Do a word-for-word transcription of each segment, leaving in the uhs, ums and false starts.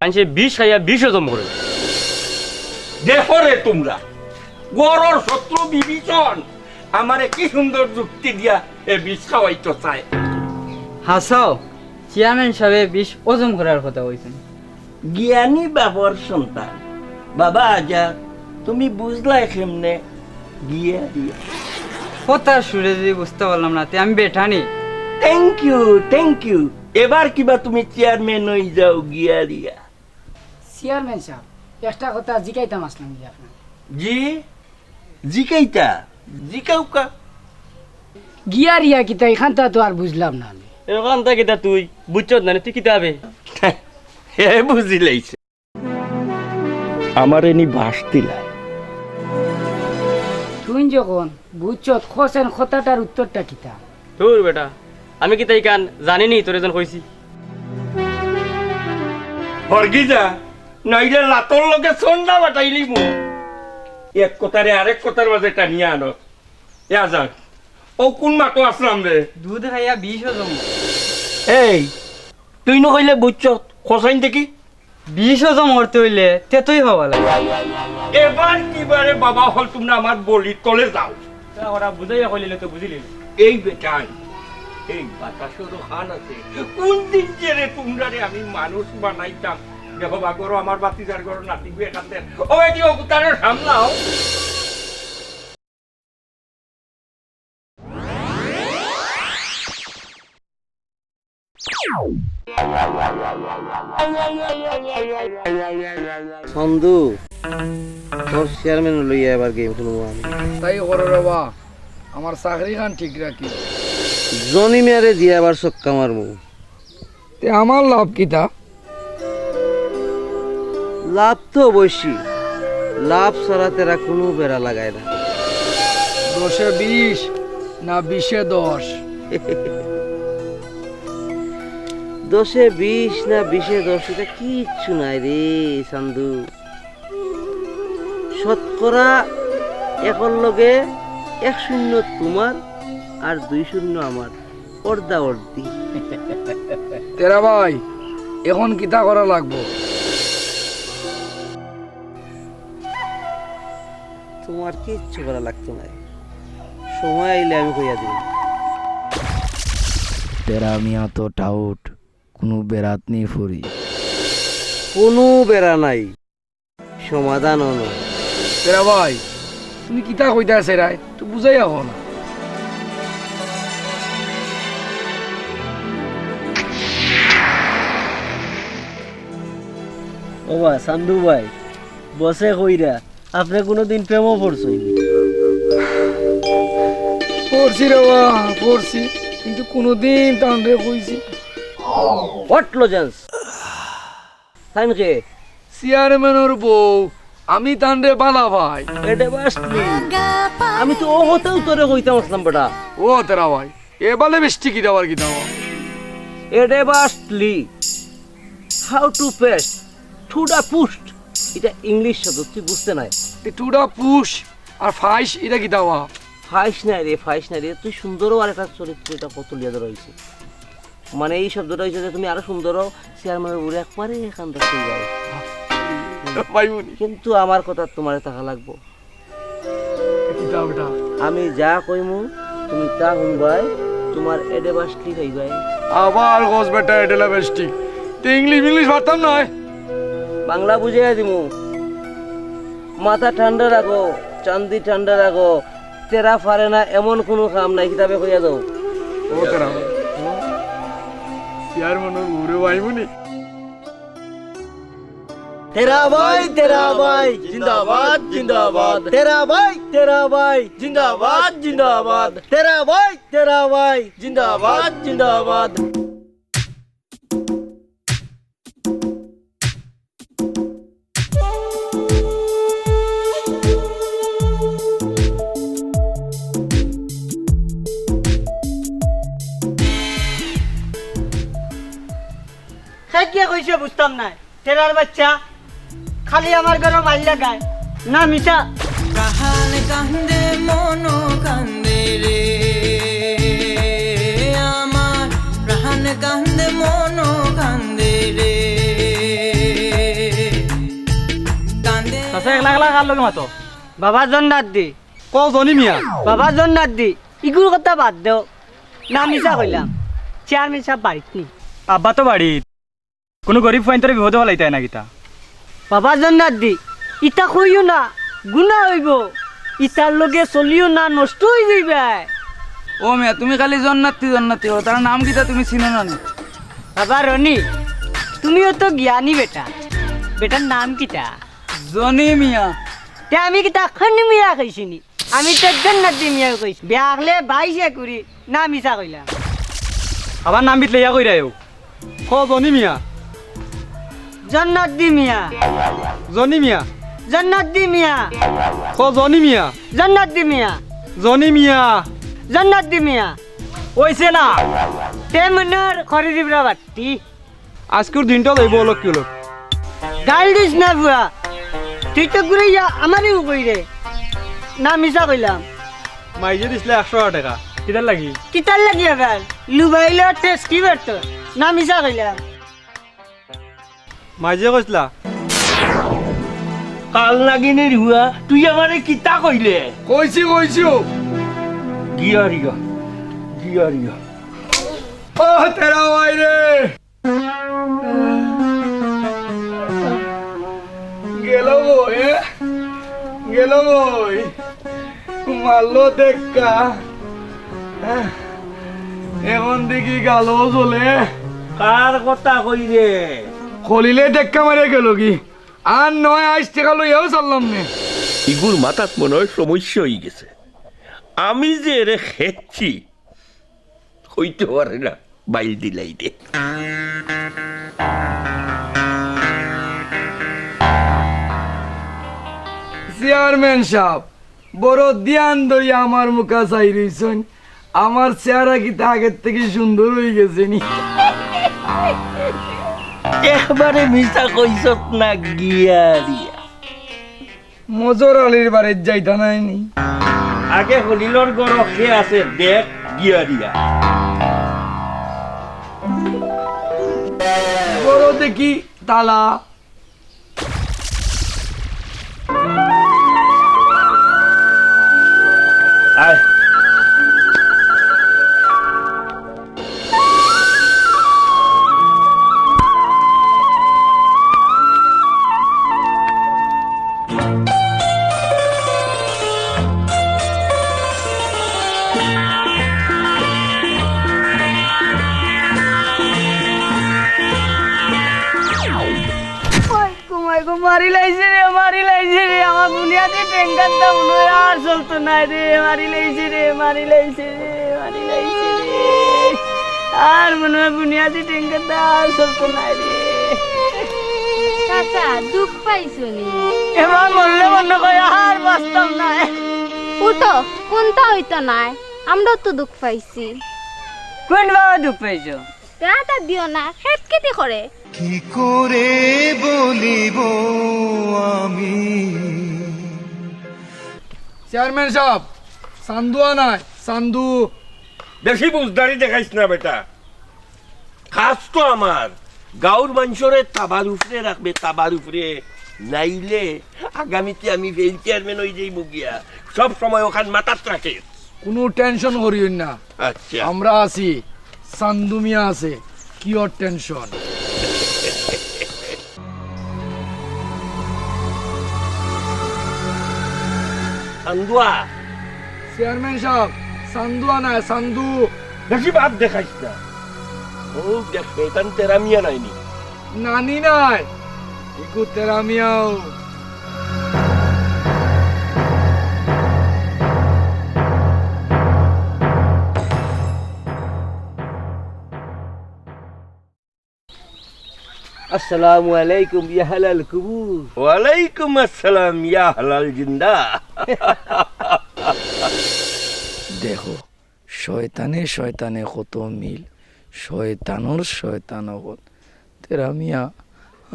মানষে বিষ খাইয়া বিষ হজম করে। দেখো রে তুমরা, ঘরর শত্রু বিভীষণ আমারে কি সুন্দর যুক্তি দিয়া এ বিষ খাওয়াইতো চায়। হাছাউ, চেয়ারম্যান সাবে বিষ হজম করার কথা কইছইন। জ্ঞানী বাবার সন্তান। বাবা আজাদ, তুমি বুঝলায় কেমনে? গিয়া দিয়া। কথার সুরে যদি বুঝতাম পারলাম না, তে আমি বেটা নি। Thank you, thank you। এবার কিবা তুমি চেয়ারম্যান অইযাও গিয়া দিয়া। চেয়ারম্যান সাব, একটা কথা জিকাইতাম আছলাম গি আপনারে। জি, জিকাইতা, জিকাউক্কা। গিয়া রিয়া কিতা, ইখানতা তো আর বুঝলাম না আমি। ইখানতা কিতা তুই বুঝছত না নি, তুই কিতা হবে? হে বুঝিলাইছে। আমারে নি বাঁশ দিলায়। তুই যখন বুঝছত, কছেন কথাটার উত্তরটা কিতা? ধুর বেটা, আমি কিতা ইখান জানি নি, তোরে যেন কইছি। হরগি যা, নাইলে লাতর লগে সন্ডা বাটাইলিমু। এক কথারে আরেক কথার মাঝে টানিয়া আনো। ইয়া যাক, ও কোন মাতো আছলাম রে? দুধ খাইয়া বিষ হজম। এই, তুই নু কইলে বুঝছত, কছাইন দেখি। বিষ হজম করতে অইলে তেতই খাওয়া লাগে। এবার কিবারে বাবা অকল তুমরা আমার বলির তলে যাও। তা ওরা বুঝাইয়া কইলে তো বুঝিলি। এই বেটাই, এই বাতাসেরও খান আছে। কোন দিন যে রে তুমরারে আমি মানুষ বানাইতাম। দেখো বা ঘরো আমার বাতিজার ঘরো নাতিগু এখান থেকে। ও এটি অকুতারে সামলাও। সন্দু, তোর চেয়ারম্যান লইয়া এবার গেম খেলবো আমি। তাই করো রে বা, আমার চাকরি খান ঠিক রাখি। জনি মিয়ারে দিয়া এবার ছক্কা মারমু। তে আমার লাভ কিতা? লাভ তো অবশ্যই, লাভ ছাড়া তেরা কুনু বেড়া লাগায় না। দশে বিশ না বিশে দশ? দশে বিশ না বিশে দশ, ইটা কিচ্ছু নায় রে চান্দু। শতকরা একর লগে এক শূন্য তুমার আর দুই শূন্য আমার। অর্ধা অর্ধি। তেরা ভাই, এখন কিতা করা লাগবো? তুমার কিচ্ছু করা লাগতো নায়, সময় আইলে আমি কইয়া দিমু। তেরা মিয়া তো টাউট, কুনু বেড়াত নি ফুরি। কুনু বেড়া নাই। সমাধান অনো। তেরা ভাই, তুমি কিতা কইতায় চাইরায়? তুই বুঝাইয়া কও না। ও বা, চান্দু ভাই, বসে কইরা, আপনে কুনুদিন প্রেমো পড়ছইন নি? পড়ছি রে বা, পড়ছি, কিন্তু কুনুদিন তানরে কইছি। What nonsense? তাইন কে? চেয়ারম্যানর বউ, আমি তানরে বালা পাই। এডে বাসলি। আমি তো ও হতেও তোরে কইতাম আসলাম বেটা। ও তেরা ভাই, এ বালে বেষ্টি কিতা আবার কিতা? এডে বাসলি। How to paste? To the post। ইটা ইংলিশ শব্দ, তুই বুঝতে নাই। এ to the push আর ফাইস, ইটা কিতা? ফাইস নাই রে, ফাইস নাই রে। তুই সুন্দরও আর একটা চরিত্র, ইটা কত লিয়া ধরা হইছে। মানে, এই শব্দটা হইছে যে তুমি আরো সুন্দর হও, চেয়ারম্যানের উপরে একবারে কান্দা শুয়ে যাও। ভাই উনি। কিন্তু আমার কথা তোমারে থাকা লাগবো। কিতা বেটা? আমি যা কইমু, তুমি তা হুনবায়, তোমার এডে বাসলি খাইবায়। আবার কস বেটা এডেলা বেষ্টি। তে ইংলিশ মিংলিশ পারতাম নায়। বাংলা বুঝাইয়া দিমু। মাথা ঠান্ডা রাখো, চান্দি ঠান্ডা রাখো। তেরা পারে না এমন কুনু কাম নাই, কিতাবে কইয়া যাও। ও তেরা। ও। চেয়ারম্যানর উপরে ভাই উনি। তেরা ভাই, তেরা ভাই, জিন্দাবাদ, জিন্দাবাদ। তেরা ভাই, তেরা ভাই, জিন্দাবাদ, জিন্দাবাদ। তেরা ভাই, তেরা ভাই, জিন্দাবাদ, জিন্দাবাদ। সে কি কইছে বুঝতাম না। তেরার বাচ্চা, খালি আমার ঘরো মাইর লাগায়। না মিছা। প্রাণ কান্দে মন কান্দে রে, আমার প্রাণ কান্দে মন কান্দে রে। কার লগে মাতো? বাবা জন্নাত দি। কও জনি মিয়া। বাবা জন্নাত দি। ইগুর কথা বাদ দেও। না মিছা কইলাম। চেয়ারম্যান সাব বাড়িত নি? আব্বা তো বাড়িত। কুনু গরিব ফুয়াইন্তরে বিপদো ফালাইতায় না কিতা? বাবা জন্নাত দি। ইতা কইও না। গুনা অইবো। ইতার লগে চলিও না, নষ্ট অই যাইবায়। ও মিয়া, তুমি খালি জন্নাতি জন্নাতি কও, তার নাম কিতা তুমি চিনো না নি? বাবা রনি, তুমিও তো জ্ঞানী বেটা। বেটার নাম কিতা? জনি মিয়া। তে আমি কিতা খনি মিয়া কইছি নি? আমি তো জন্নাতি মিয়া কইছি। বিয়া অইলে বাইশে করি, না মিছা কইলাম। আবার নাম বিতলে ইয়া কইরায়ও। ক জনি মিয়া। জন্নাতি মিয়া। জনি মিয়া। জন্নাতি মিয়া। ক জনি মিয়া। জন্নাতি মিয়া। জনি মিয়া। জন্নাতি মিয়া। অইছে না? তে মনর করি দিবরা বাট্টি। আইজকুর দিনটা যাইবো অলক কি অলক। গাইল দিস না ফুয়া। তুই তো ঘুরাইয়া আমারেউ কইরে। না মিছা কইলাম। মাইজে দিছলা একশো টেকা। কিতার লাগি? কিতার লাগি আবার? লুবাইলে ঠেস কি বেরতো? না মিছা কইলাম। মাইজে কইছলা? কাল নাগিনীর হুয়া, তুই আমারে কিতা কইলে? কইছি, কইছি ও। গিয়ারিয়া, গিয়ারিয়া। ও তেরা ভাই রে। গেল গই, এ? গেল গই। মারলো টেক্কা। এখন দেখি গালো জ্বলে। কার কথা কইরে? খলিলে টেক্কা মারিয়া গেল কি? আর নয় আইজ টেকা লইয়াও ছাড়লাম নে। ইগুর মাথাত মনে হয় সমস্যা অই গেছে। আমি যে এরে খেচ্ছি, অইতে পারে না, বাইল দিলাই দে। চেয়ারম্যান সাব, বড় ধ্যান ধরিয়া আমার মুখা চাই রইছইন। আমার চেহারা কিতা আগের থাকি সুন্দর অই গেছে নি? একবারে মিছা কইছত না গিয়ারিয়া। মজর আলীর বাড়িত যাইতা নায় নি? আগে খলিলর ঘরো কে আছে দেখ গিয়ারিয়া। ঘরো দেখি তালা। আয়। ওই, ঘুমাই গো, মারি লাইছে রে, মারি লাইছে রে, আমার বুনিয়াদি ট্যাঙ্কার দাম নয় আর চলতো নায় রে, মারি লাইছে রে, মারি লাইছে রে, মারি লাইছে রে। আর মনে হয় বুনিয়াদি ট্যাঙ্কার দাম আর চলতো নায় রে। চাচা, দুখ পাইছো নি? এবার মরলে মনে হয় আর বাঁচতাম না। উঠো, কুন্তা অইতো নায়, আমরাও তো দুখ পাইছি। কোন বাবা দুখ পাইছো? তে আটা দিও না, খেত খেতি করে। কি করে বলিব আমি? চেয়ারম্যান সাব, চান্দুয়া নাই, চান্দু। বেশি বুঝদারি দেখাইস না বেটা। কাজ তো আমার, গাঁওর মানষরে তাবার উপরে রাখবে, তাবার উপরে। নাইলে আগামীতে আমি ফেইল চেয়ারম্যান অই যাইমু গিয়া। সব সময় অখান মাথাত রাখিস। কুনু টেনশন করিও না। আচ্ছা। আমরা আছি, চান্দু মিয়া আছে, কিওর টেনশন? চান্দুয়া। চেয়ারম্যান সাব, চান্দুয়া নায়, চান্দু। বেশি ভাব দেখাইস না। ও দেখ, শয়তান তেরা মিয়া নায়নি? নানি নায়, ইগু তেরা মিয়াও। আসসালামু আলাইকুম ইয়া আহলাল কুবুর। ওয়ালাইকুম আসসালাম ইয়া আহলাল জিন্দা। দেখো, শয়তানে শয়তানে কত মিল, শয়তানর শয়তান অকল। তেরা মিয়া,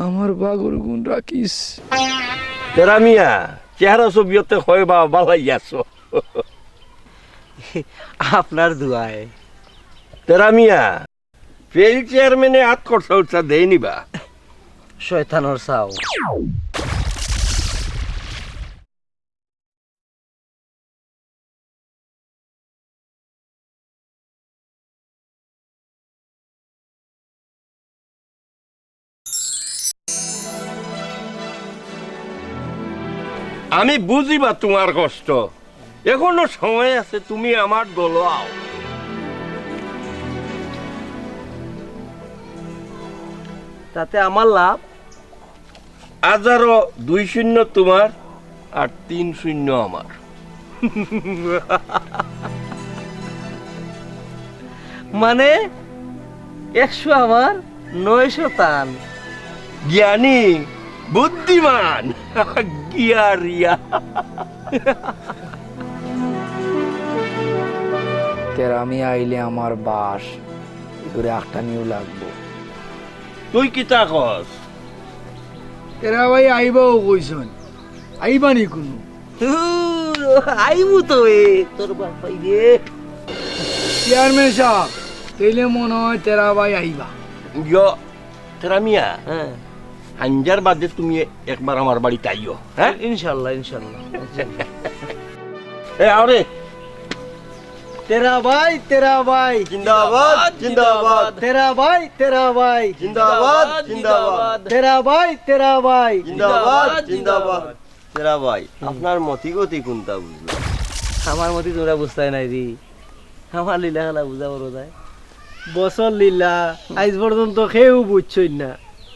আমার বাগর গুণ রাখিস। তেরা মিয়া, চেহারা ছবিয়তে হয় বা বালাই আছো। আপনার দোয়ায়। তেরা মিয়া, ফেইল চেয়ারম্যানে আত খরচা উরচা দেয়নি বা? শয়তানর চাও। আমি বুঝিবা তুমার কষ্ট, এখনো সময় আছে, তুমি আমার দলো আও। তাতে আমার লাভ? আজারো দুই শূন্য তুমার আর তিন শূন্য আমার। মানে, একশো আমার, নয়শো তান। জ্ঞানী, বুদ্ধিমান, গিয়ারিয়া। তেরা মিয়া আইলে আমার বাস, এগুরে আখটানিও লাগবো। তুই কিতা কস? তেরা ভাই আইবাও কইছইন, আইবা নি কুনু? ধুর, আইমু তো এ, তোর বাপ আইবে। চেয়ারম্যান সাব, তাইলে মনে হয় তেরা ভাই আইবা। ইয়ো, তেরা মিয়া, হ্যাঁ। হাইঞ্জার বাদে তুমি একবার আমার বাড়িত আইও, হ্যাঁ? ইনশাল্লাহ, ইনশাল্লাহ। এ, আও রে। তেরা ভাই, তেরা ভাই। জিন্দাবাদ, জিন্দাবাদ। তেরা ভাই, তেরা ভাই। জিন্দাবাদ, জিন্দাবাদ। তেরা ভাই, তেরা ভাই। জিন্দাবাদ, জিন্দাবাদ। তেরা ভাই, হুম। আপনার মতি গতি কুনটা বুঝলাম? আমার মতি তুমরা বুঝতায় নায় রে। আমার লীলা খেলা বুঝা বড় যায়। বছর লীলা, আইজ পর্যন্ত কেউ বুঝছইন না।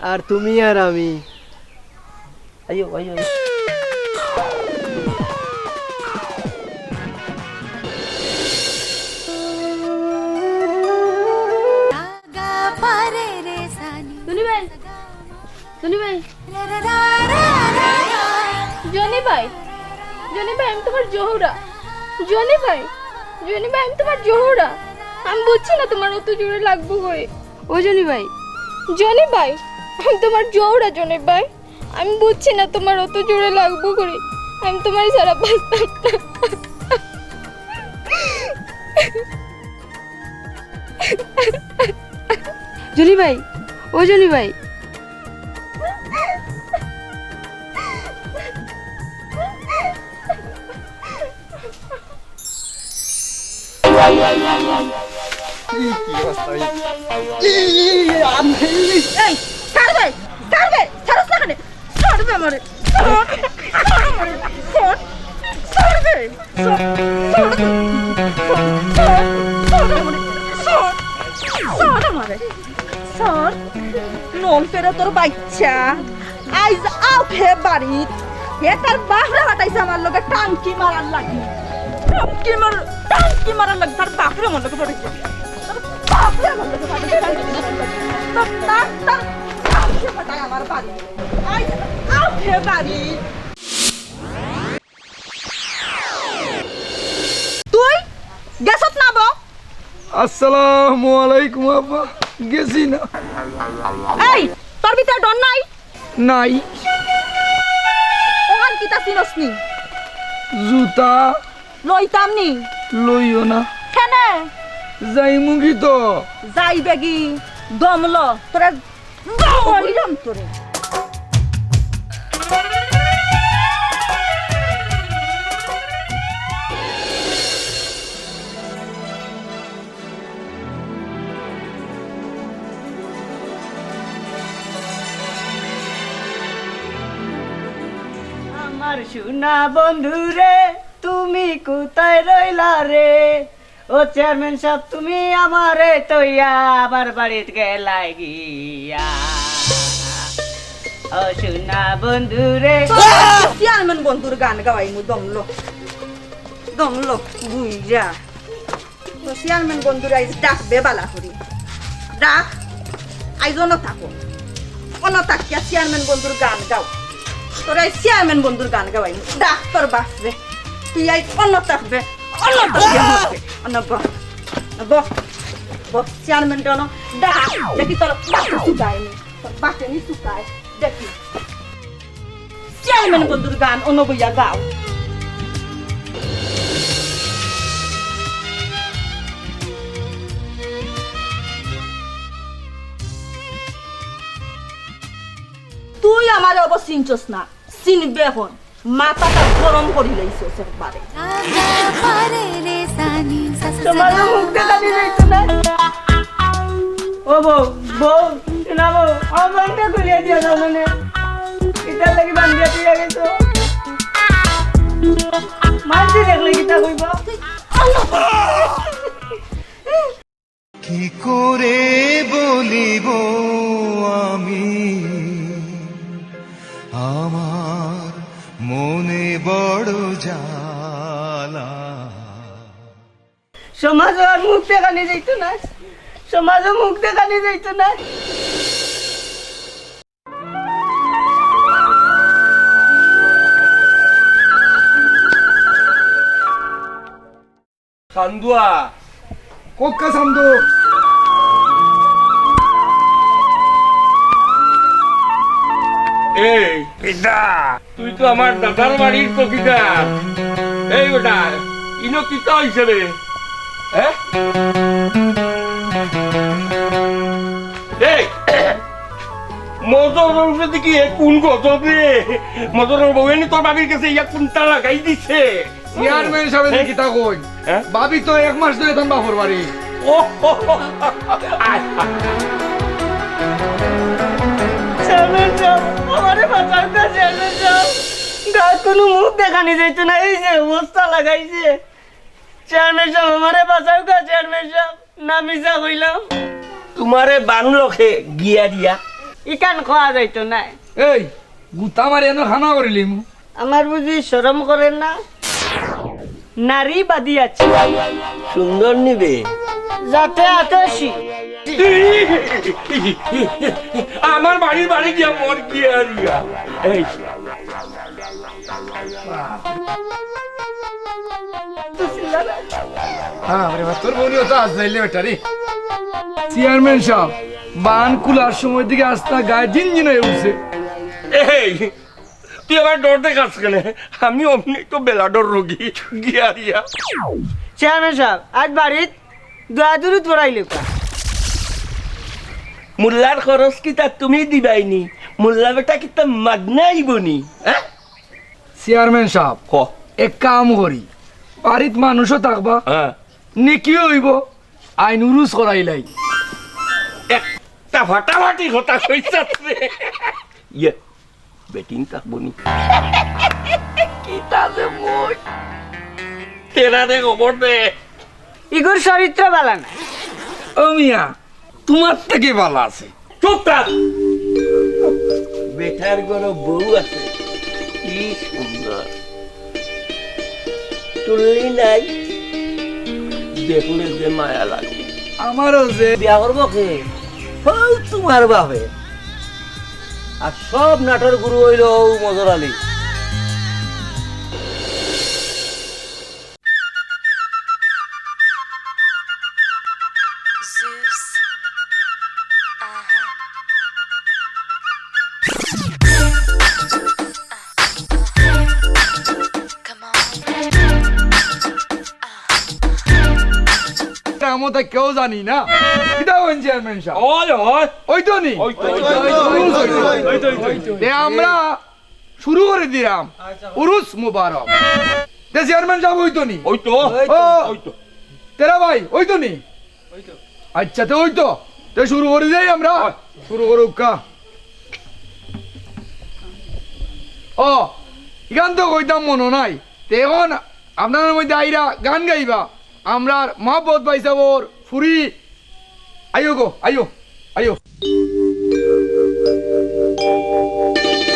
আর তুমি আর আমি। আইও, আইও, আইও। টুনি ভাই, টুনি ভাই। জনি ভাই, জনি ভাই, আমি তোমার জহুরা। জনি ভাই, জনি ভাই, আমি তোমার জহুরা। আমি বুঝছি না তোমার অত জোরে লাগবো করে। ও জনি ভাই, জনি ভাই, আমি তোমার জহুরা, জনি ভাই। আমি বুঝছি না তোমার অত জোরে লাগবো করে। আমি তোমার ছাড়া বাঁচতাম না। জনি ভাই, ও জনি ভাই। এই, ছাড় বে, ছাড় বে, ছাড়স না কেনে? ছাড় বে আমারে, ছাড়, ছাড় আমারে, ছাড়, ছাড় বে, ছাড়, ছাড়, ছাড়, ছাড় আমারে, ছাড়, ছাড় আমারে, ছাড়। নল ফেরতর বাইচ্চা। আইজ আউক হে বাড়িত। হে তার বাপরে পাঠাইছে আমার লগে টাঙ্কি মারার লাগি। টাঙ্কি মার-, টাঙ্কি মারার লাগি তার বাপরে আমার লগে পাঠাইছে। তার বাপরে আমার লগে পাঠাইছে। তার, তার, তার বাপরে পাঠায় আমার বাড়ি। আইজ আউক হে বাড়িত। তুই গেছত না বো? আসসালামু আলাইকুম আব্বা, গেছি না। এই, তোর ভিতরে ডর নাই? নাই। ওহান কিতা চিনস নি? জুতা। লইতাম নি? লইও না। কেনে? যাইমুগি তো। যাইবেগি, দমল, তোরে দৌড়াইলাম তোরে। আমার সোনা বন্ধু রে, তুমি কোথায় রইলা রে? ও চেয়ারম্যান সাব, তুমি আমারে তইয়া আমার বাড়িত গেলায় গিয়া। ও সোনা বন্ধু রে। চেয়ারম্যান বন্ধুর গান গাওয়াইমু, দমল, দমল, বুইরা। তো চেয়ারম্যান বন্ধুরে আইজ ডাকবে বালা করি। ডাক, আইজ অনো থাকো। অনো থাকিয়া চেয়ারম্যান বন্ধুর গান গাও। তোরে আইজ চেয়ারম্যান বন্ধুর গান গাওয়াইমু। ডাক তোর বাপরে। তুই আইজ অনো থাকবে। অনো থাকিয়া মরবে। অনো ব। ব। ব। চেয়ারম্যান অনো। ডাক। দেখি তোর বাপরে চুদায় নি। তোর বাপরে নি চুদায়। দেখি। চেয়ারম্যান বন্ধুর গান অনো বইয়া গাও। তুই আমারে অবো চিনছস না, চিনবে এখন। মাথাটা গরম করি লাইছস একবারে। তোমার মুখ দেখা দিয়ে যাইতো না। ও বউ, বউ, শোনা বউ, আমার বান্ধে খুলিয়া দিয়া দাও মানে। এটার লাগি বান্ধিয়া দিয়া গেছো। মানষে দেখলে কিতা কইবা? কি করে বলিব আমি আমার মনে বড় জ্বালা। সমাজো আর মুখ দেখানি যাইতো না, সমাজো মুখ দেখানি যাইতো না। চান্দুয়া। কক্কা চান্দু। এই। পিতা। তুই তো আমার দাদার বাড়ির চকিদার। এই বেটা, ইনো কিতা অইছে রে? হ্যাঁ? এই, মদর বংশ দেখি এ কোন গজব রে? মদর বউয়ে নি তোর বাবির গেছে ইয়া কোনটা লাগাই দিছে? চেয়ারম্যান সাবে দেখি তা কই। হ্যাঁ? বাবি তো এক মাস ধরি তান বাপর বাড়ি। ও, ও, ও, আয়, আয়। চেয়ারম্যান সাব, আমারে বাঁচাও গো, চেয়ারম্যান সাব। গাঁওত কুনু মুখ দেখানি যাইতো না, এই যে অবস্থা লাগাইছে। চেয়ারম্যান সাব, আমারে বাঁচাও গো, চেয়ারম্যান সাব। না মিছা কইলাম। তুমারে বানলো কে গিয়া দিয়া? ইখান কওয়া যাইতো নায়। এই, গুতা মারি এনো খানা করিলিমু। আমার বুঝি শরম করে না? নারী বাদী আছে। সুন্দর নিবে। যাতে আতসি। আমার বাড়ির বাড়ি গিয়া মর গিয়া দিয়া। এই। হ্যাঁ, আরে বাবা, তোর বউনিও তো আজ যাইলে বেটা রে। চেয়ারম্যান সাব, বান কুলার সময় দিকে আস্তা গায়ে জিনজিন হয়ে উঠছে। এই, তুই আবার ডর দেখাস কেনে? আমি অমনি তো বেলা ডর রোগী, গিয়া দিয়া। চেয়ারম্যান সাব, আজ বাড়িত দোয়া দুরুদ পড়াইলে কা? মোল্লার খরচ কিতা তুমি দিবাইনি? মোল্লা বেটা কিতা মাগনা আইবনি? হ্যাঁ? চেয়ারম্যান সাব, ক। এক কাম করি, বাড়িত মানুষও থাকবা, হ্যাঁ। নেকিও অইবো, আইন উরুস করাইলাই। একটা ফাটাফাটি কথা কইছস রে। ইয়ে, বেটিন থাকবো নি? কিতা যে মই। তেরা দে খবর দে। ইগুর চরিত্র বালা না। ও মিয়া, তুমার থাকি বালা আছে। চুপ থাক। বেটার ঘরো বউ আছে, কি সুন্দর। তুললি নাই, দেখলে যে মায়া লাগে। আমারও যে বিয়া করবো কে? হউ তুমার বাপে। আর সব নাটর গুরু অইলো অউ মজর Ali. Zeus. Uh-huh. Come on. আমরা তো কেউ জানি না। কিতা কইন চেয়ারম্যান সাব? ওই, ওই। ওই তো নি? ওই তো, ওই তো, ওই তো, ওই তো। তে আমরা শুরু করি দিরাম। আচ্ছা। উরুস মুবারক। তে চেয়ারম্যান সাব, ওই তো নি? ওই তো। ও, ওই তো। তেরা ভাই, ওই তো নি? ওই তো। আচ্ছা, তে ওই তো। তে শুরু করি দেই আমরা। ওই। শুরু করুক্কা। ও, ইখান তো কইতাম মনো নাই। তে অখন আপনারার মধ্যে আইরা গান গাইবা। আমরার মহব্বত ভাইসাবর ফুরি। আইও গো, আইও, আইও।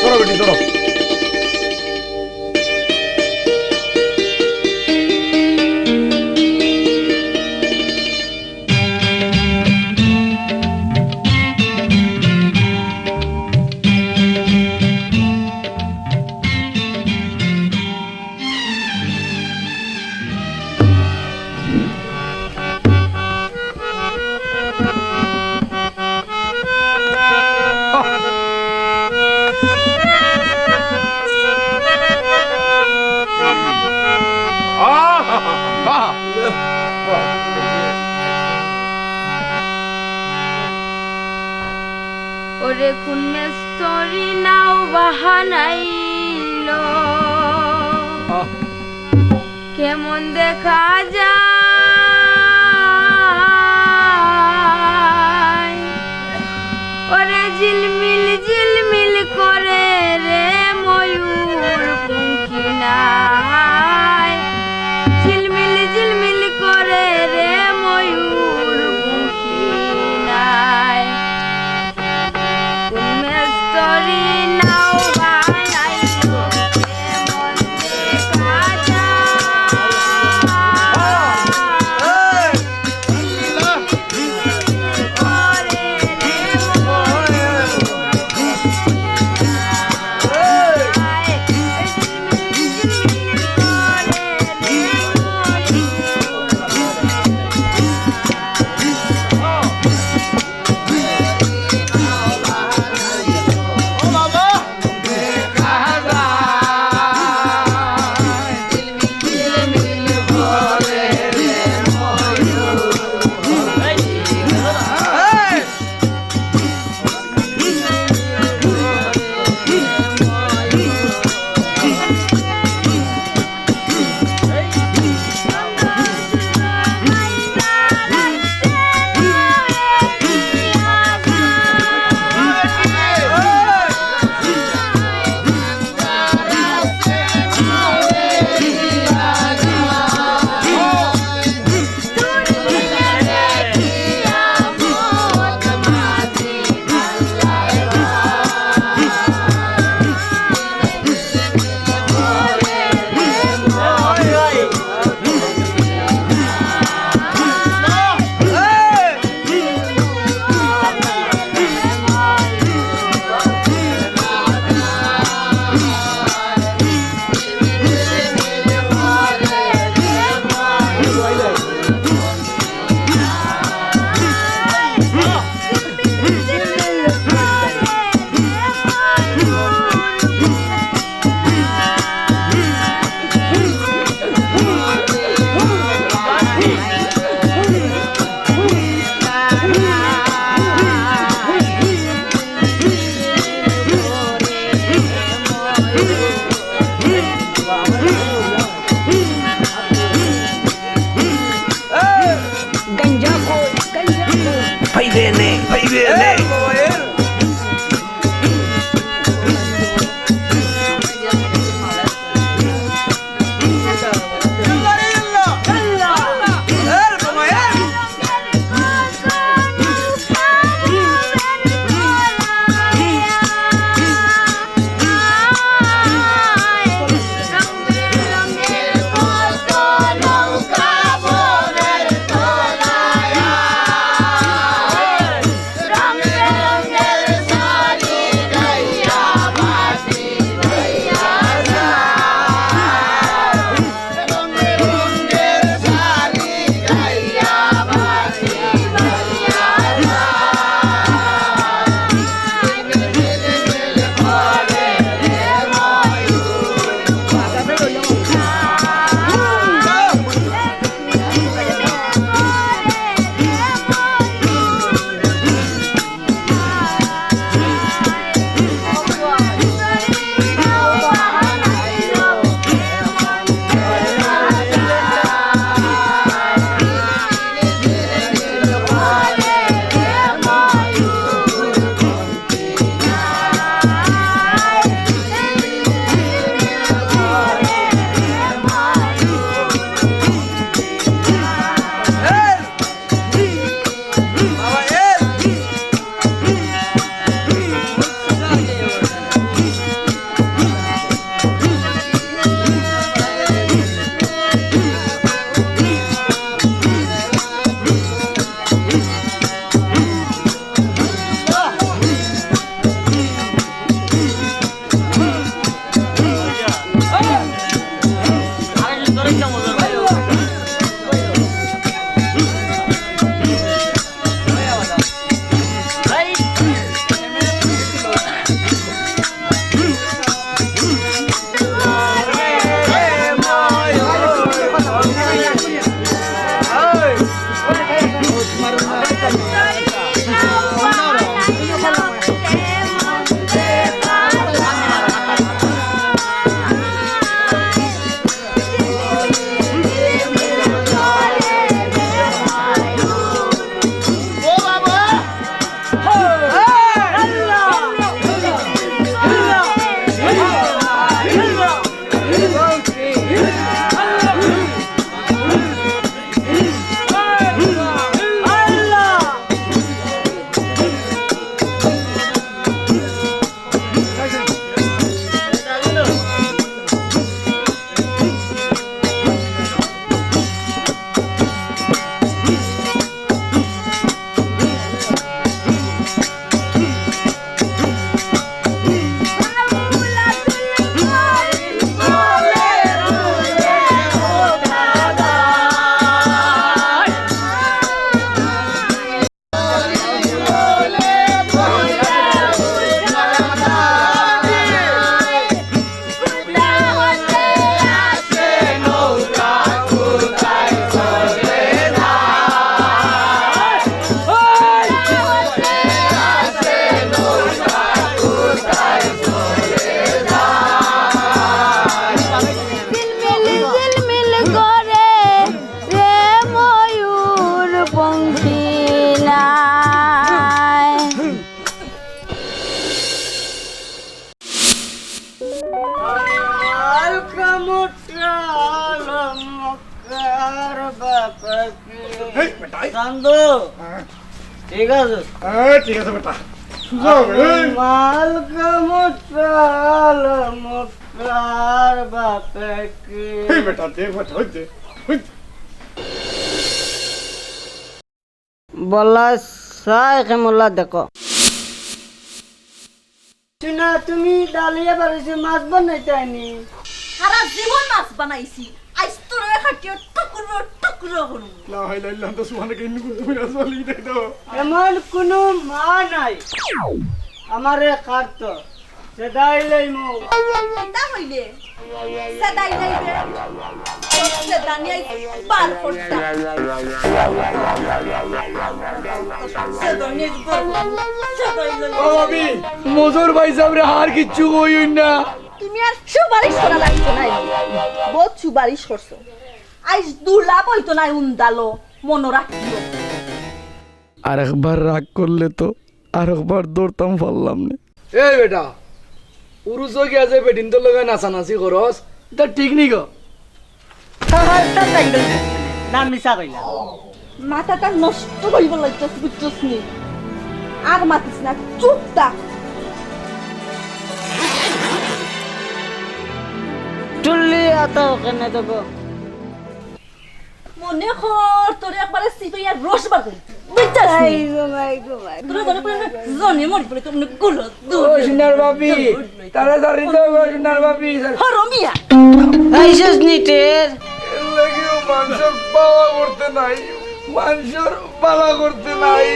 ধরো বেটি, ধরো। ওরে কোন মেস্তরি নাও বাহানাইলো, আহ। কেমন দেখা যায়। ওরে ঝিলমিল ঝিলমিল করে রে ময়ূর পঙ্খী না। ঝিলমিল ঝিলমিল করে রে ময়ূর বুকি নাই। কোন মেস্তরি নাও বানাইলো এমন দেখা যায়। আর বাপে কি? এই বেটা, এই। চান্দু। হ্যাঁ। ঠিক আছে। হ্যাঁ, ঠিক আছে বেটা। সুজা হবে, এই। মাল কামুটাল মুক্তার বাপে কি? এই বেটা, দে বেটা, ওই দে, ওই দে। বলা সাই খেমলা দেখো। শুনা, তুমি ডালিয়া বাড়িতে মাছ বানাইতায়নি? সারা জীবন মাছ বানাইছি, আইজ তোরে কাটিয়া টুকরো টুকরো করমু। লা ইলাহা ইল্লাল্লাহ, সুবহানাকা ইন্নী কুনতু মিনাজ জালিমিন, দেখো। এমন কুনু মা নাই আমারে কাটতো। সেদাই লইমু। কিতা কইলে? সেদাই লইবে। সেদানি আইজ বার করতা। সেদানি আইজ বার করতা। সেদাই লইবে। ও ভাবি, মজুর ভাই সাবরে আর কিচ্ছু কইও না। তুমি আর সুপারিশ করা লাগতো না। বহুত সুপারিশ করছো। আইজ দুলা বইতো না উন্দালো, মনো রাখিও। আরেকবার রাগ করলে তো আরেকবার ধরতাম পারলাম না। এই বেটা, উরুসো গিয়া যে বেটিন্তর লগে নাচানাচি করস, ইতা ঠিক নি গো? না, মিছা কইলা। মাথাটা নষ্ট করিবার লাগছস, বুঝছস নি? আর মাতিস না, চুপ থাক। টুল্লি আতা ওখানে দেবো। মনে কর, তোরে একবারে সিপাইয়া রস বার করি। বুঝছস নি? I go, I go, I go. তোরে ধরে পড়ে জনে মরি পড়ে, তোর মনে গুলো ও সোনার ভাবি, তারা জানি তো গো সোনার ভাবি। হরমিয়া। আইসস নিটের। এর লাগিও মানুষর বালা করতে নাই, মানুষর বালা করতে নাই।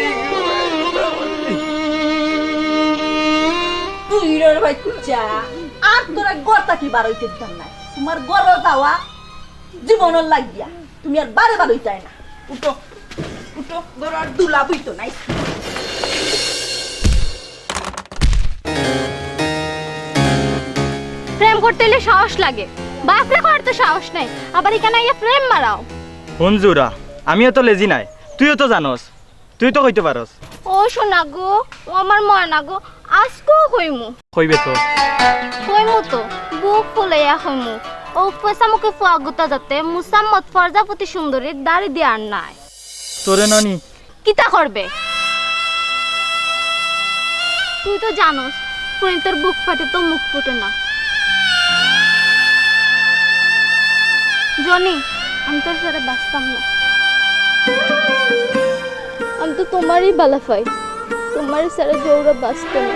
তুই রে ভাই কুচা, আর তোরা ঘর থাকি বার হইতে দিতাম না। তোমার ঘর যাওয়া জীবনর লাগিয়া তুমি আর বারে বার হইতায় না। উঠো, উঠো, ঘর আর দুলা বইতো নাই। প্রেম করতে হইলে সাহস লাগে, বাপরে করার তো সাহস নাই, আবার এখানে আইয়া প্রেম মারাও। হুন জুরা, আমিও তো লেজি নাই, তুইও তো জানোস, তুই তো কইতে পারস। ও সোনা গো, ও আমার ময়না গো, আজকেও কইমু। কইবে তো। কইমু তো, বুক ফুলাইয়া কইমু। ও ফেসা মুখে ফুয়া গুতা যাতে মুসাম্মদ ফরজাপতি সুন্দরীর দাড়ি দিয়ার নাই। তোরে নানি। কিতা করবে? তুই তো জানোস, ফুরিন্তর বুক ফাটে তো মুখ ফুটে না। জনি, আমি তোর ছাড়া বাঁচতাম না। আমি তো তোমারই বালা পাই, তোমার ছাড়া জৌরা বাঁচতো না।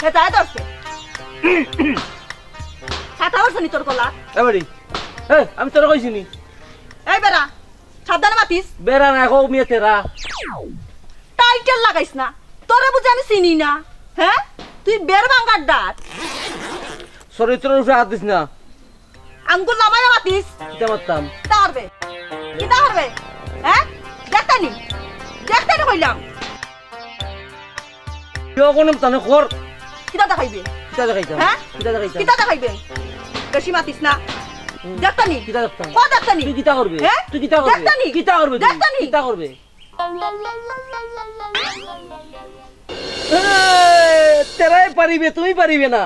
হে, যায় ধরছে। ছাতা ধরছে নি তোর গলা? এ বেটি, এ, আমি তোরে কইছি নি? এই বেড়া, সাবধানে মাতিস। বেড়া না, কও মিয়া তেরা। টাইটেল লাগাইস না, তোরে বুঝি আমি চিনি না? হ্যাঁ, তুই বেড় ভাঙ্গার ডাট। চরিত্রর উপরে হাত দিস না। আঙ্গুল নামাইয়া মাতিস। কিতা মাততাম? কিতা করবে? কিতা করবে? হ্যাঁ? দেখতানি? দেখতানি কইলাম। কিয় কোনো তানে কর? কিতা দেখাইবে? কিতা দেখাইতাম? হ্যাঁ? কিতা দেখাইতাম? কিতা দেখাইবে? বেশি মাতিস না। হুম। দেখতানি? কিতা দেখতাম? কর দেখতানি? তুই কিতা করবে? হ্যাঁ? তুই কিতা করবে? দেখতানি? কিতা করবে তুই? দেখতানি? কিতা করবে? এ, তেরাই পারিবে, তুমি পারিবে না।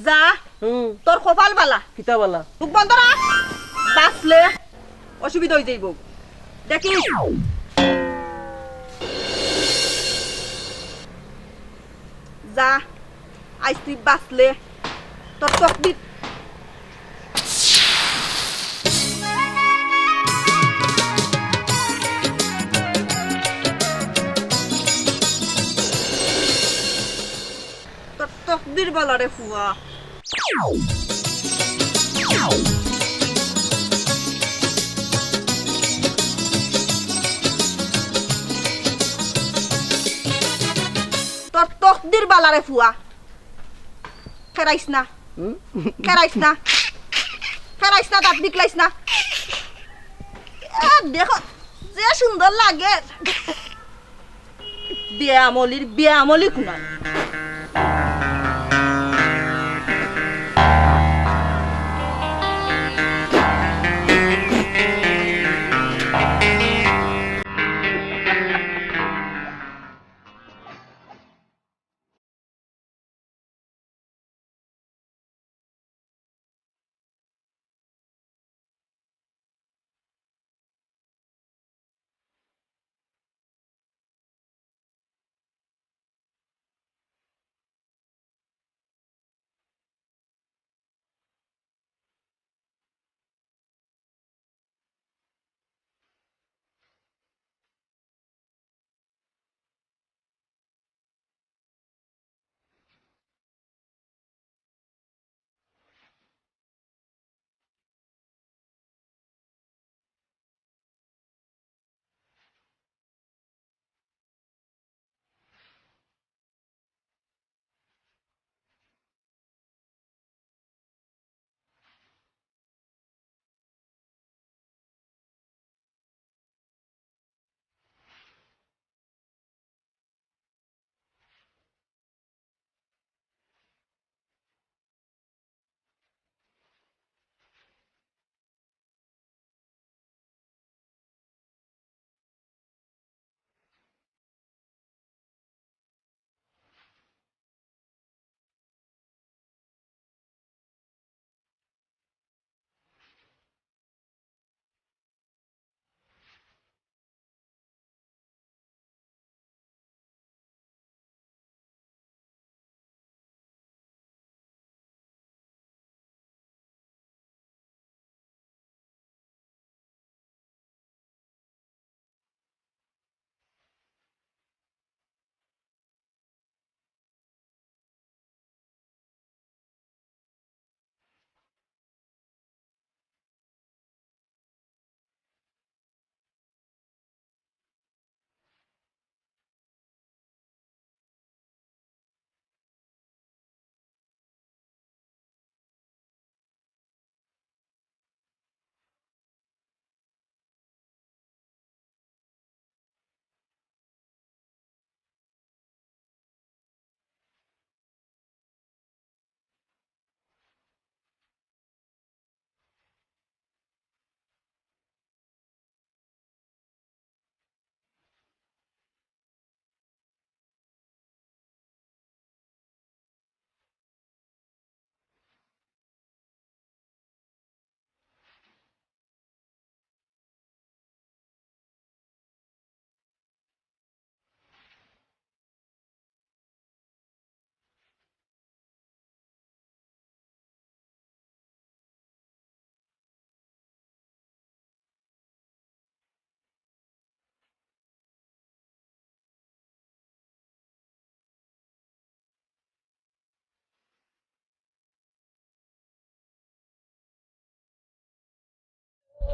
যা, হুম। তোর কপাল বালা। কিতা বালা? মুখ বন্ধ রাখ। বাঁচলে অসুবিধা হয়ে যাইব। দেখিস। যা, আইজ তুই বাঁচলে তোর তকদির। তোর তকদির বালা রে ফুয়া। তোর তকদির বালা রে ফুয়া। খেরাইস না। হুম? খেরাইস না। খেরাইস না, দাঁত বিকলাইস না। এ, দেখো, যে সুন্দর লাগে। বেয়ামলির বেয়ামলি কুনান।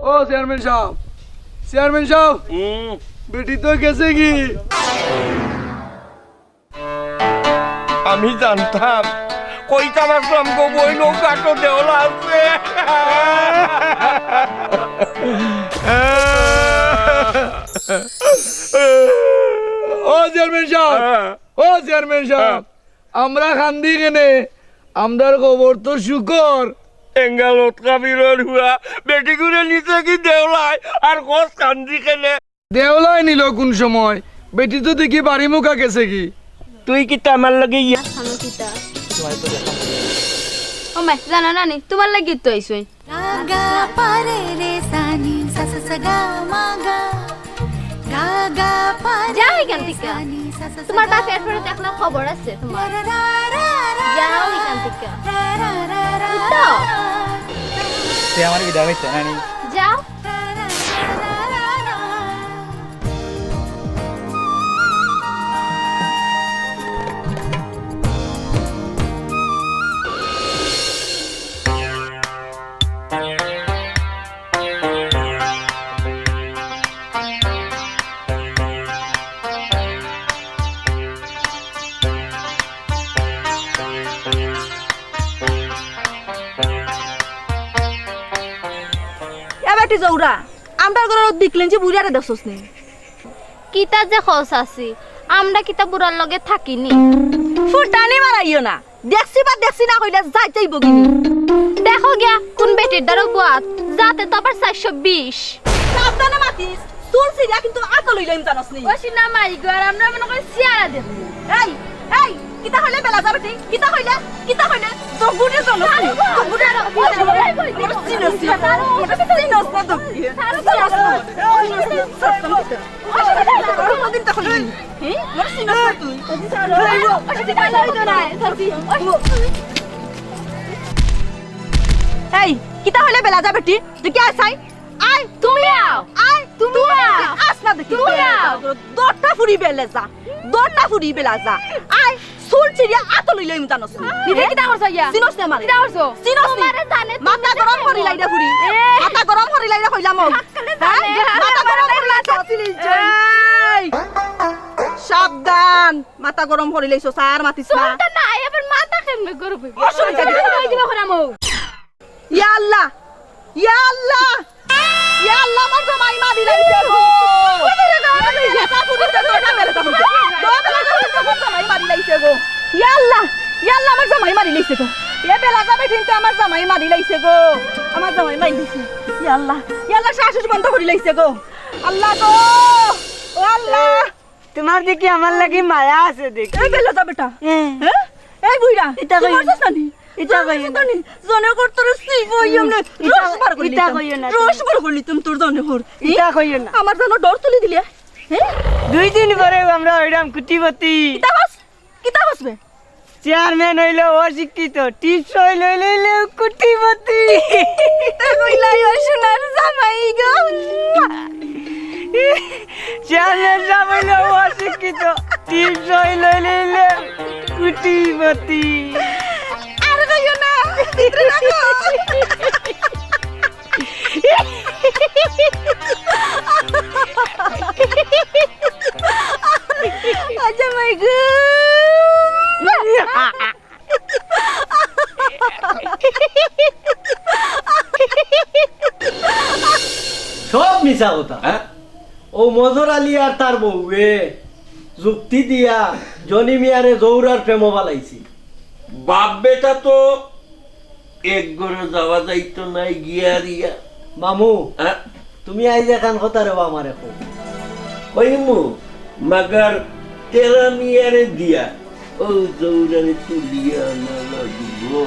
ও চেয়ারম্যান সাব, চেয়ারম্যান সাব, হুম। বেটি তো গেছে কি? আমি জানতাম, কইতাম আসলাম গো, বইন, ও কাটো দেওলা আছে। ও চেয়ারম্যান সাব, হ্যাঁ। ও চেয়ারম্যান সাব, হ্যাঁ। আমরা কান্দি কেনে, আমরার খবর তো শুকর। এঙ্গা লটকা বিরর হুয়া, বেটি গুরে নিছে কি দেওলায়, আর কস কান্দি কেনে? দেওলায় নিল কোন সময়? বেটি তো দেখি বাড়ি মুখা গেছে কি? তুই কিতা আমার লগে ইয়া? খানো কিতা? ও মাই, জানো না নি? তোমার লাগি তো আইসই। গা গা পা রে রে সা নি সা সা সা গা মা গা। গা গা পা রে যাও এখান রে থেকে। সা নি সা সা সা তোমার গা বাপের মা। পরে দেখলে খবর আছে তোমার। রা রা রা রা যাও এখান থেকে। রা রা রা রা উঠো। রা। তুই আমার বিদায় হইতে না নি? যাও। এ বেটি জৌরা, আমরার ঘরর দিকলেন যে বুড়িয়ারে দেখছস নি? কিতা যে খোঁজ আছি, আমরা কিতা বুড়ার লগে থাকিনি? ফুটানি মারাইও না, দেখছি বা দেখছি না কইলে যাইতেই বগিনি। দেখো গিয়া কোন বেটির দ্বারা বুয়াত, যাতে তো আবার চারশো বিশ। সাবধানে মাতিস, চুল ছিড়িয়া কিন্তু আতো লইলাম জানস নি। ও সিনা মাই গো, আর আমরা মনে করি সিয়ারা দেব। এই, এই, কিতা কইলে বেলা যাবে ঠিক? কিতা কইলে? কিতা কইলে? তো বুড়ি চলো। তো বুড়ি চলো। ওটা চিনস না। ওটা চিনস না তো কি? চিনস না। কোনদিন তখন হুম? ওটা চিনস না তুই। এই, কিতা কইলে বেলা যাবে ঠিক? তুই কি আয় চাই? আয়, তুমি আও। আয়, তুমি আও। আস না দেখি। তুমি আও। দরটা ফুরি বেলে যা। দরটা ফুরি বেলা যা। আয়, চুল ছিড়িয়া আতো লইলে আমি জানস নি। নিজে কিতা করছো ইয়া? চিনস না আমারে? কিতা করছো? চিনস নি? তোমারে জানে, মাথা তুমি গরম জানো। করি লাইরা ফুরি। এ। মাথা গরম করি লাইরা কইলাম ও। হাক্কালে হ্যাঁ? জানে। মাথা গরম করি লাইছো। এই। সাবধান। মাথা গরম করি লাইছো, স্যার মাতিস না। চুলটা নাই, আবার মাথা কেমনে গরম হইবে? অসুবিধা নেই। চুলটা নাই দিবা করামো। ইয়া আল্লাহ, ইয়া আল্লাহ, ইয়া আল্লাহ, আমার জামাই মারি লাইছে গো। জামাই মারি লাইছে গো। ইয়া আল্লাহ, ইয়া আল্লাহ, আমার জামাই মারি লাইছে গো। এ বেলা যাবে কিন্তু আমার জামাই মারি লাইছে গো। আমার জামাই মারি লাইছে। ইয়া আল্লাহ, ইয়া আল্লাহ, শ্বাস বন্ধ করি লাইছে গো। আল্লাহ গো, ও আল্লাহ। তোমার দেখি আমার লাগি মায়া আছে দেখি। এই বেলা যা বেটা। হ্যাঁ। হ্যাঁ? এই বুইড়া, ইতা তুই কইও না। মারছস না নি? ইতা কইও না। জানি, জনে কর তোর সিপ হই এমনে। ইতা, রস বার করি ইতা লিতাম। কইও না রস তুমি। বার করি লিতাম তোর জনে কর। ইতা কইও না। আমার জন্য ডর তুলি দিলে? হ্যাঁ? দুই দিন পরে আমরা হইলাম কুটিপতি। কিতা কস? কিতা কস বে? চেয়ারম্যান হইলো অশিক্ষিত, টিপস হইলো, হইলো, হইলো কুটিপতি। কিতা কইলা ও সোনার জামাই গো? চেয়ারম্যান সাব হইলো অশিক্ষিত, টিপস হইলো, হইলো, হইলো কুটিপতি। আর কইও না, ভিতরে রাখো। আচ্ছা, মাই গো। সব মিছা কথা। হ্যাঁ? ও মজর আলী আর তার বউয়ে যুক্তি দিয়া জনি মিয়ারে জৌরার প্রেমো ফালাইছি। বাপ বেটা তো এক ঘরো যাওয়া যাইতো নায় গিয়া রিয়া। মামু, হ্যাঁ? তুমি আইজ এখান কথা রে আমারে কও। কইমু, মাগার তেরা মিয়ারে দিয়া ও জৌরারে তুলিয়া আনা লাগবো।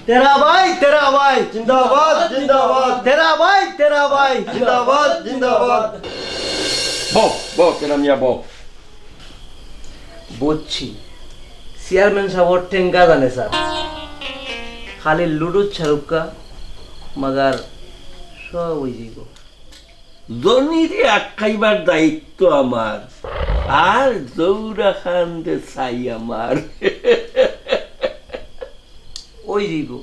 তেরা ভাই, তেরা ভাই। জিন্দাবাদ, জিন্দাবাদ। তেরা ভাই, তেরা ভাই। জিন্দাবাদ, জিন্দাবাদ। বও, বও, তেরা মিয়া, বও। বুঝছি। চেয়ারম্যান সাবর টেঙ্গা জানে স্যার। খালি লুডু ছাড়ুক্কা, মাগার সব অইযিবো। জনিরে আটকাইবার দায়িত্ব আমার, আর জৌরা খান দে চাই আমার। অই যাইবো।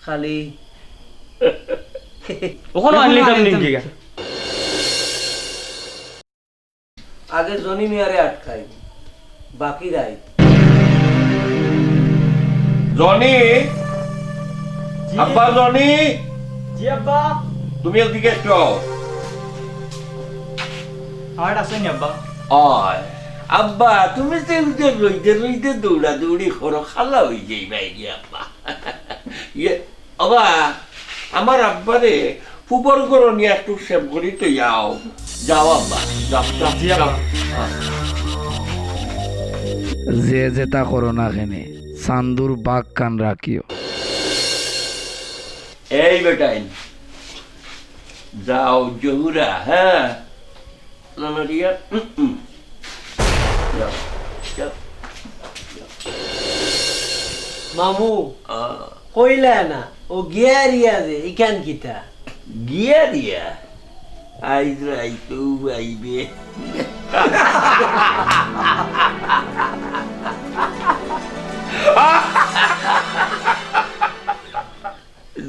খালি অখন আনলি তো নিকি গা। আগে জনি মিয়ারে আটকাই, বাকি রাইত। জনি! জি। আব্বা জনি! জি আব্বা। তুমি এদিকে একটু আও। আর আছেন আব্বা? অয়। আব্বা, তুমি যে ওই যে রইদে রইদে দৌড়াদৌড়ি করো, খালা অই যাইবায় গি আব্বা। ইয়ে, ওবা, আমার আব্বারে ফুবর ঘরো নিয়া একটু সেব করি তো যাও। যাও আব্বা, যাও, যাও, জি আব্বা। যাও। যে যেতা করো না কেনে, চান্দুর বাঘ কান রাখিও। এই বেটাইন, যাও জহুরা, হ্যাঁ? লালারিয়া, উম, উম। যাও, যাও, যাও। মামু, আ। কইলা না, ও গিয়ারিয়া যে, ইখান কিতা? গিয়ারিয়া? আইজ রাইতো আইবে।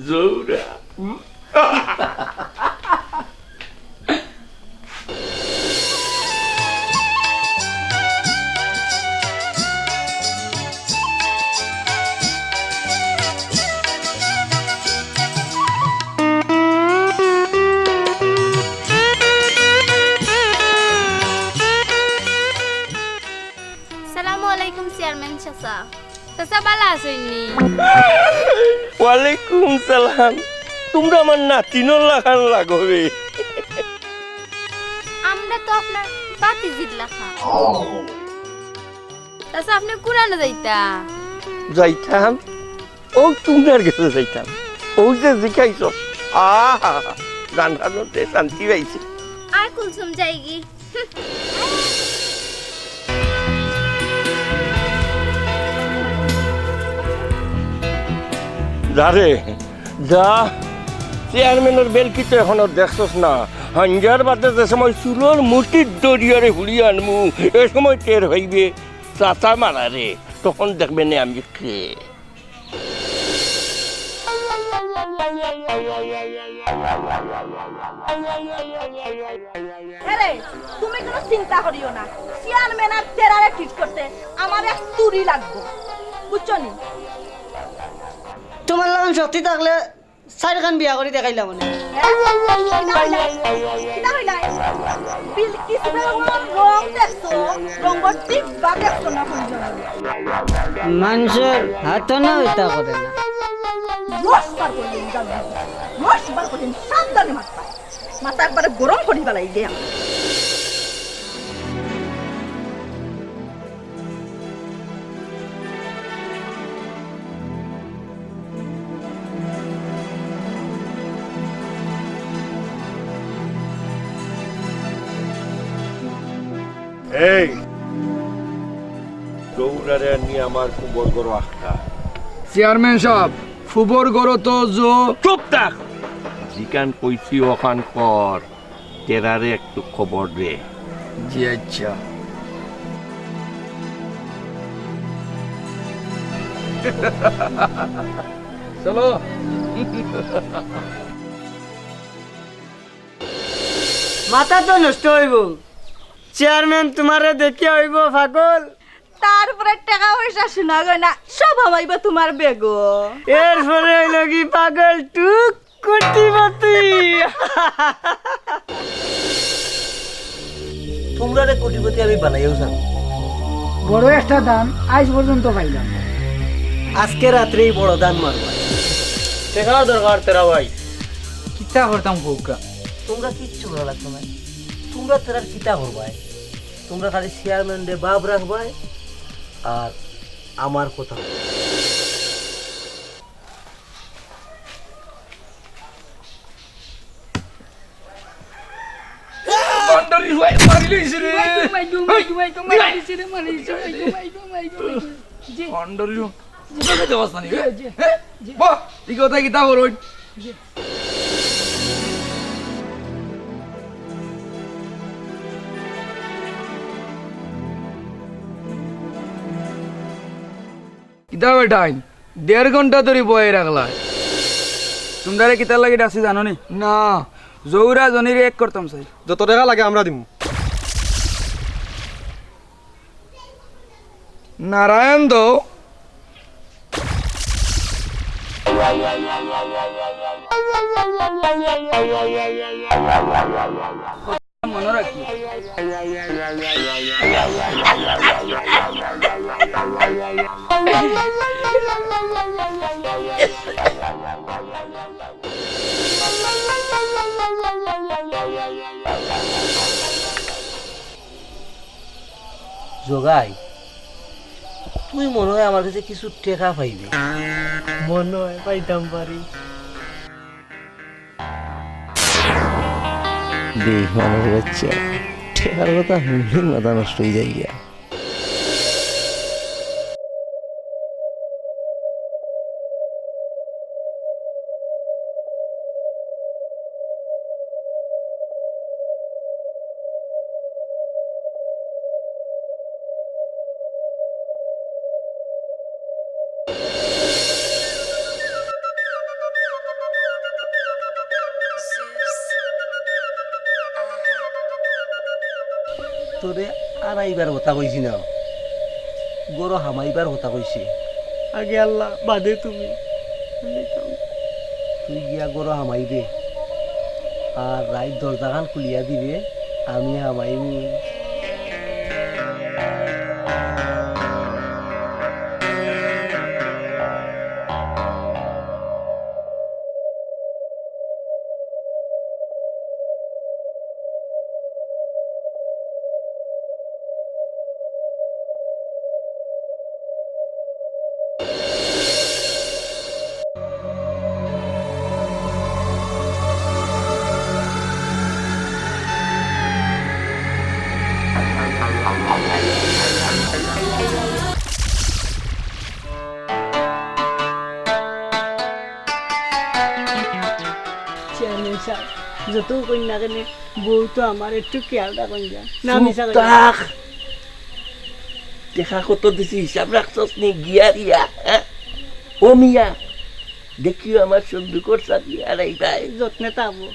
জহুরা। সালামু আলাইকুম চেয়ারম্যান চাচা। চাচা, ভালা আছইন নি? ওয়ালাইকুম সালাম। তুমরা আমার নাতিনর লাখান লাগো বে। আমরা তো আপনার ভাতিজির লাখান। চাচা, আপনে কুনানো যাইতা? যাইতাম? অউ তুমরার গেছে যাইতাম। অউ যে জিকাইছো, আহা, জান হাজতে শান্তি পাইছি। আয় কুলসুম যাইগি। যা রে, যা। চেয়ারম্যানর বেলকি তো এখনো দেখছস না। হাঞ্জার বাদে যে সময় চুলর মুঠিত ধরিয়ারে হুড়ি আনমু, এ সময় টের হইবে চাচা মারারে, তখন দেখবে নে আমি কে। আরে, তুমি কোনো চিন্তা করিও না, চেয়ারম্যান আর টেরারে ঠিক করতে আমার এক তুরি লাগবো, বুঝছো নি? তোমার লাখান শক্তি থাকলে চাইরখান বিয়া করি দেখাইলাম মানে। হ্যাঁ? কিতা কইলা? কিতা কইলা? বিলকিস বেগমর রং দেখছো? রঙর ডিব্বা দেখছো না কোন জন্য? মানষর হাত না ওইটা করে না। রস বার করিলিম, জানো? রস বার করিলিম, সাবধানে মাতবা। মাথা একবারে গরম করি ফালাই দে। এই, জহুরারে নিয়া আমার ফুবর ঘরো আখতা। চেয়ারম্যান সাব, ফুবর ঘরো তো জো- চুপ থাক! যেখান কইছি অখান কর। টেরারে একটু খবর দে। জি আচ্ছা। চলো। মাথা তো নষ্ট অইবো। চেয়ারম্যান তুমারে দেখিয়া অইবো পাগল। তারপরে টেকা পয়সা, সোনা গয়না সব হামাইবো তুমার ব্যাগো। এরপরে অইলো কি পাগল টুক কোটিপতি। তুমরারে কোটিপতি আমি বানাইয়াউ জানি। বড় একটা দান আইজ পর্যন্ত পাইলাম না। আজকে রাত্রেই বড় দান মারবা। টেকার দরকার টেরা ভাই। কিতা করতাম কউক্কা? তুমরা কিচ্ছু করা লাগতো নায়। তুমরা টেরার কিতা করবায়? তুমরা খালি চেয়ারম্যানরে বাপ রাখবায় আর আমার কথা। ভান্ডারি ভাই মারি লইছে রে। মাইগো, মাইগো, মাইগো, মাইগো, মারি দিছে রে, মারি দিছে, মাইগো, মাইগো, মাইগো, মাইগো। জি। ভান্ডারি। জি। তোকে দেওয়াস না নি, জি, জি। হ্যাঁ? জি। বাহ, এই কথা কিতা করো? জি। কিতা বেটাইন? দেড় ঘন্টা ধরি বয়ে রাখলা। তুমরারে কিতার লাগি ডাকছি জানো নি? না। জৌরা জনিরে এক করতাম চাই। যত টেকা লাগে আমরা দিমু। নারায়ণ দো। মনো রাখি। জগাই, তুই মনো অয় আমার গেছে কিছু টেকা পাইবে। মনো অয় পাইতাম পারি। বেইমানর বাচ্চা, টেকার কথা হুনলেউ মাথা নষ্ট অই যায় গিয়া। তোরে আরাইবার কথা কইছি না, ঘরো হামাইবার কথা কইছি। আগে আল্লাহ, বাদে তুমি। তুই গিয়া ঘরো হামাইবে, আর রাইত দরজাখান খুলিয়া দিবে, আমি হামাইমু। চেয়ারম্যান সাব, যত কইন না কেনে, বউ তো আমার একটু খেয়াল রাখইন যা। না, চুপ মিছা কইন না। থাক। টেকা কত দিছি হিসাব রাখছস নি গিয়া রিয়া, হ্যাঁ? ও মিয়া, দেখিও আমার সন্দুকর চাবি হারাইবায়। যত্নে থাকবো।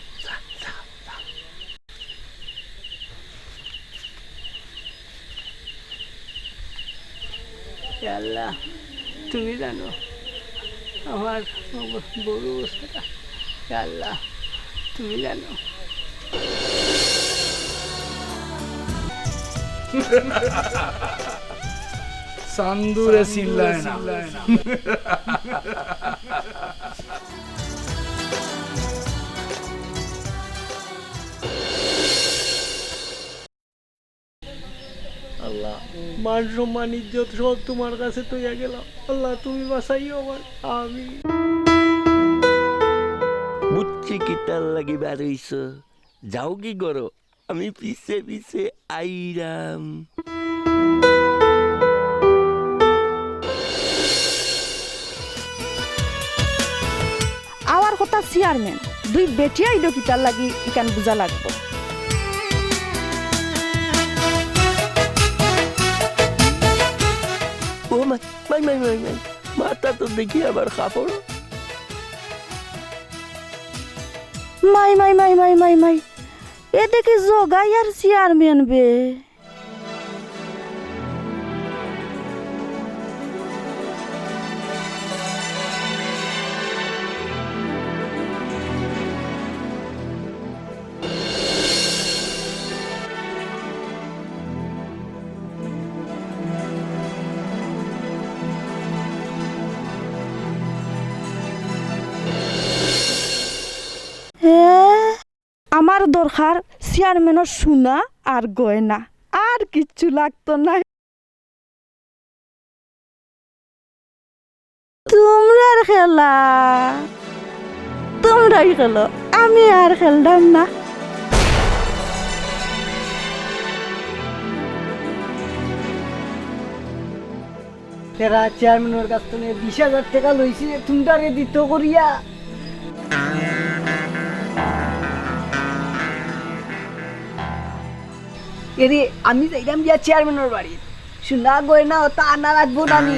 ইয়া আল্লাহ, তুমি জানো আমার বউর অবস্থাটা। ইয়া আল্লাহ, তুমি জানো। চান্দুরে চিল্লায় না। আল্লাহ, মান সম্মান ইজ্জত সব তুমার কাছে থইয়া গেলাম। আল্লাহ, তুমি বাঁচাইও আমার। আমিন। বুঝছি কিতার লাগি বার অইছো। যাওগি ঘরো, আমি পিছে পিছে আইরাম। আওয়ার কথা চেয়ারম্যান, দুই বেটি আইলো কিতার লাগি ইখান বুঝা লাগবো। ও মাই, মাই, মাই, মাই, মাই, মাথা তো দেখি আবার কাপড়। মাই, মাই, মাই, মাই, মাই, মাই। এ দেখি জগাই আর চেয়ারম্যান বে। হ্যাঁ? আমার দরকার চেয়ারম্যানর সোনা আর গয়না, আর কিচ্ছু লাগতো না। তুমরার খেলা, তুমরাই খেলো, আমি আর খেলতাম না। এরা চেয়ারম্যানর কাছ থনে বিশ হাজার টেকা লইছে, তুমরারে দিতো করিয়া। এরে, আমি যাইরাম গিয়া চেয়ারম্যানর বাড়িত। সোনা গয়না অতা আনা লাগবো না নি?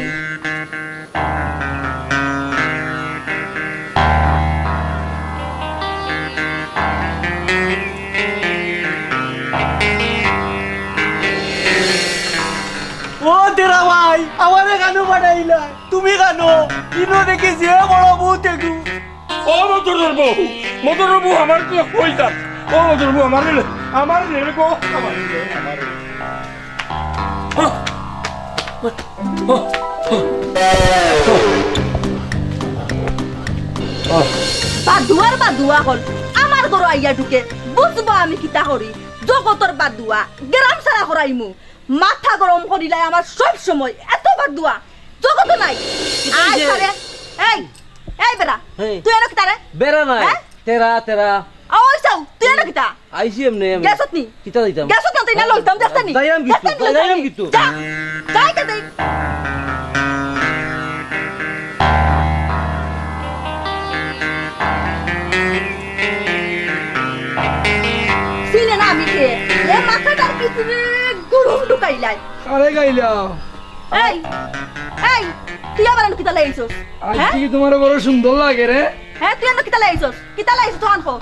পাঠাইলা। তুমি জানো, ইনো দেখি যে বড় বউ দেখু। ও মদনর বউ, মদনর বউ, আমার তো কই যাস? ও মদনর বউ, আমার রে, আমার রে গো, আমার রে, আমার রে। ও, ও, ও, ও। বাদুয়ার বাদুয়া অকল আমার ঘরো আইয়া ঢুকে, বুঝবো আমি কিতা করি। জগতর বাদুয়া, গেরাম সারা করাইমু। মাথা গরম করিলাই আমার সব সময়, এত বাদুয়া। জগতো নাই। কিতা আয় অইছে? সারে, এই, এই বেড়া, হে। তুই এনো কিতা রে? বেড়া নাই, হ্যাঁ? তেরা, তেরা। ও, ওই চাও, তুই এনো কিতা? আইছি এমনে আমি। গেছত নি? কিতা দিতাম? গেছত না, তুই না লইতাম, দেখতে নি? যাইরাম কিন্তু, দেখতে নি, যাইরাম লইতাম নি? কিন্তু। যা, যাই কে দেই। চিনে না আমি কে? এ মাথাটার ভিতরে গরম ঢুকাইলাই। আরে গাইলা। এই, এই, তুই আবার এনো কিতা লাগাইছস? আজ হ্যাঁ? কি তোমার বড় সুন্দর লাগে রে? হ্যাঁ, তুই এনো কিতা লাগাইছস? কিতা লাগাইছস তখন কো?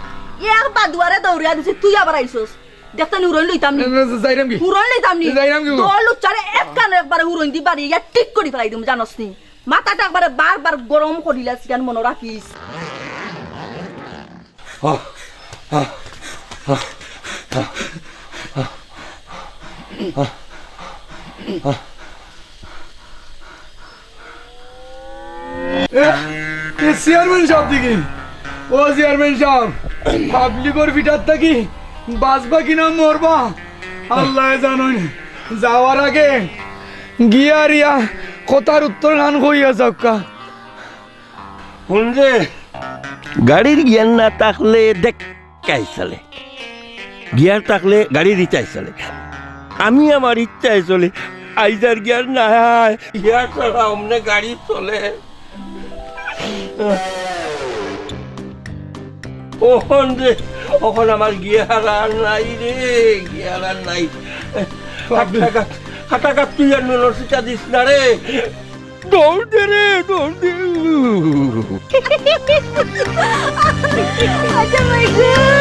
এক বাদুয়ারে দৌড়িয়া দিছি, তুই আবার আইছস। দেখতে নি হুরইন লইতাম নি? না, না, যাইরাম কি? হুরইন লইতাম নি? যাইরাম কি গো? দল উচ্চারে এক কানো একবারে হুরইন দি বাড়ি, ইয়া ঠিক করি ফেলাই দিমু, জানোস নি? মাথাটা একবারে বারবার গরম করিলাস, ইখান মনো রাখিস। আহ, আহ, আহ, আহ, আহ, আহ, আহ। এ, এ চেয়ারম্যান সাব দেখি। ও চেয়ারম্যান সাব, পাবলিকর ফিটার থাকি বাঁচবা কিনা মরবা আল্লায় জানইন। যাওয়ার আগে গিয়ার ইয়া কথার উত্তর খান কইয়া যাউক্কা। হুন রে, গাড়ির গিয়ার না থাকলে দেখ কাই চলে। গিয়ার থাকলে গাড়ির ইচ্ছায় চলে। আমি আমার ইচ্ছায় চলি। আইজ আর গিয়ার নাই। গিয়ার ছাড়া অমনে গাড়ি চলে। অখন রে, অখন আমার গিয়ার আর নাই রে, গিয়ার আর নাই। কাটা কাট, কাটা কাট, তুই আর নুনর সিটা দিস না রে। দৌড় দে রে, দৌড় দে। আচ্ছা, my God।